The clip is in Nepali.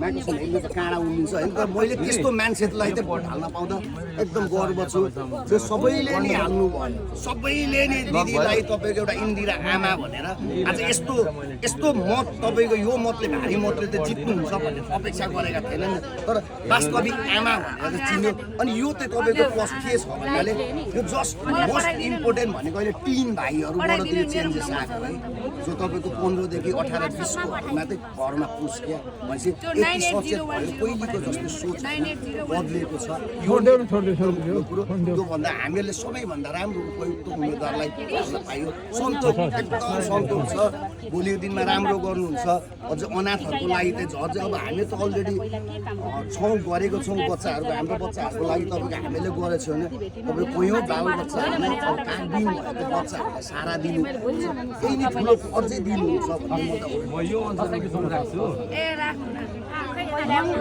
माइक्रोसन यसले त काँडा उम्लिन्छ होइन तर मैले त्यस्तो मान्छेलाई चाहिँ भोट हाल्न पाउँदा एकदम गर्व छु त्यो सबैले नै हाल्नु भयो सबैले नै दिदीलाई तपाईँको एउटा इन्दिरा आमा भनेर आज यस्तो यस्तो मत तपाईँको यो मतले भारी मतले त जित्नुहुन्छ भन्ने अपेक्षा गरेका थिएनन् तर वास्तविक आमा भनेर चाहिँ चिन्यो अनि यो चाहिँ तपाईँको प्लस के छ भन्नाले यो जस्ट मोस्ट इम्पोर्टेन्ट भनेको अहिले टिन भाइहरूबाट त्यो चेन्जेस आएको है जो तपाईँको 15 देखि 18 20 कोमा चाहिँ घरमा पुस्क्यो भनेपछि यति सचेत भयो पहिलेको जस्तो सोच बदलेको छ यो कुरो त्योभन्दा हामीले सबैभन्दा राम्रो उपयुक्त उम्मेदवारलाई हाल्न पाइयो सन्तोष एकदम सन्तोष छ भोलिको दिनमा राम्रो गर्नुहुन्छ अझ अनाथहरूको लागि चाहिँ अझै अब हामी त अलरेडी छौँ गरेको छौँ बच्चाहरूको हाम्रो बच्चाहरूको लागि तपाईँको हामीले गरेको छौँ भने तपाईँ कोही बाल बच्चाहरूलाई दिन भएको बच्चाहरूलाई सारा दिनु केही नै ठुलो अझै दिनुहुन्छ भन्ने म त म यो अनुसार